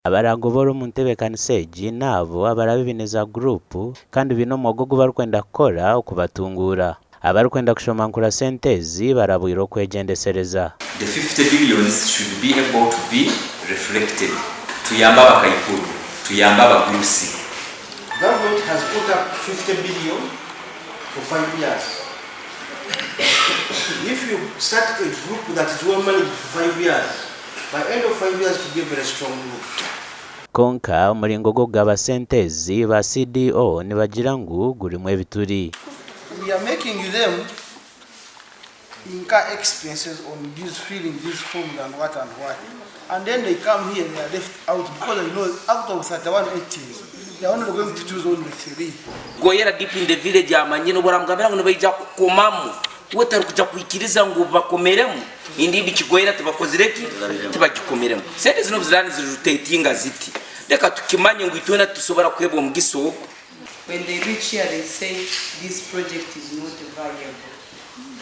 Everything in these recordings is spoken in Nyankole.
Abaraagoboora omu ntebeekanisa egi n'abo abaraabe baine za guruupu kandi baine omwoga ogu barikwenda kukora okubatunguura. Abarikwenda kushomankura sente ezi barabwirwe okwegyendesereza. The 50 billions should be able to be reflected. Tuyambe abakaikuru, tuyambe abagurusi. Government has put up 50 billion for 5 years. If you start a group that is well managed for 5 years, by end of 5 years it will be a very strong group. Kwonka omuringo gw'okugaba sente ezi, ba CDO nibagira ngu gurimu ebituri. We are making them incur expenses on these filling these forms and what and what and then they come here they are left out because they know out of 31 entities they are only going to choose only 3. Goyera deep in the village amanyire obu oramugambira ngu nibaija kukomamu we tarikuja kwikiriza ngu bakomeremu indeed kigoyera tibakozire ki tibagikomeremu sente zinu obu ziraba nizirotatinga ziti reka tukimanye ngu itwena titusobora kuhebwa omugisa ogu. When they reach here they say this project is not viable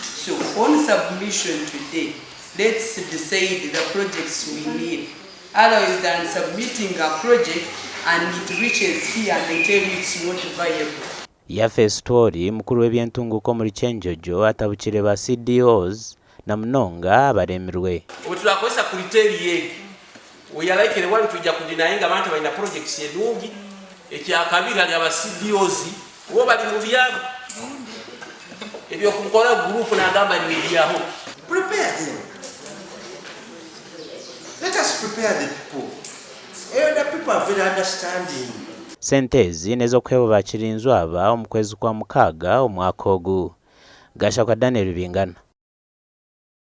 so on submission today let's decide the projects we need otherwise than submitting a project and it reaches here and they tell you it's not viable. Yafesi Twori, mukuru w'eby'entunguuka omuri Kyenjojo atabukire ba CDOs na munonga abaremirwe. Obu turakozesa criteria egi, we are likely one twija kudenyinga abantu abaine projects enungi, ekyakabiri hariho aba CDOs bo bari mu byabo eby'okukora group nagamba nibyaho. Prepare them. Let us prepare the people. Elder people are very understanding. Sente ezi n'ez'okuheebwa ba kirinzwa aba omu kwezi kwa mukaaga omwaka ogu. Gashakwa Daniel Bingana.